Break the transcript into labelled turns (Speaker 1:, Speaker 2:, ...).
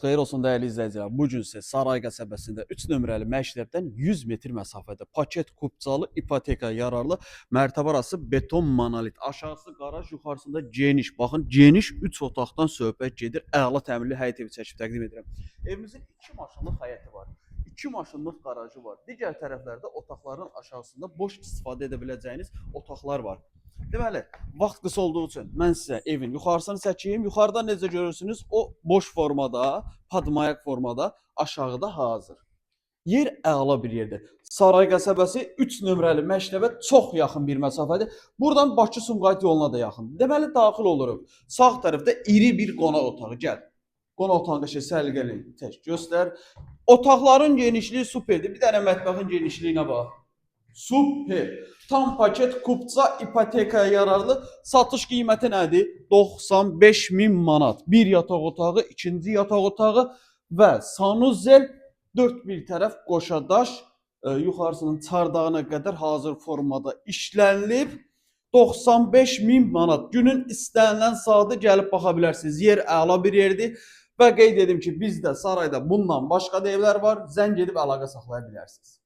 Speaker 1: Xeyir olsun dəyərli izləyicilər. Bu gün sizə Saray qəsəbəsində 3 nömrəli məktəbdən 100 metr məsafədə paket kupçalı ipoteka yararlı mərtəbə arası beton monolit. Aşağısı qaraj, yuxarısında geniş, baxın, geniş 3 otaqdan söhbət gedir. Əla təmirli həyət evi çəkib təqdim edirəm. Evimizin 2 maşınlıq həyəti var. 2 maşınlıq qarajı var. Digər tərəflərdə otaqların aşağısında boş istifadə edə biləcəyiniz otaqlar var. Deməli, vaxt qısa olduğu üçün mən sizə evin yuxarısını çəkeyim. Yuxarıdan necə görürsünüz, o boş formada, padmayak formada, aşağıda hazır. Yer əla bir yerdir. Saray qəsəbəsi 3 nömrəli məktəbə çox yaxın bir məsafədir. Buradan Bakı-Sumqayıt yoluna da yaxındır. Deməli, daxil oluruq. Sağ tərəfdə iri bir qonaq otağı. Gəl. Qonaq otağını qəşəng səliqəli tək göstər. Otaqların genişliyi superdir. Bir dənə mətbəxin genişliyinə bax. Super. Tam paket kupça ipotekaya yararlı. Satış qiyməti nədir? 95 min manat. Bir yataq otağı, ikinci yataq otağı və sanuzel, dörd bir tərəf qoşadaş, yuxarısının çardağına qədər hazır formada işlənilib. 95 min manat. Günün istənilən saatı gəlib baxa bilərsiniz. Yer əla bir yerdir. Və qeyd edim ki, bizdə sarayda bundan başqa da evlər var. Zəng edib əlaqə saxlaya bilərsiniz.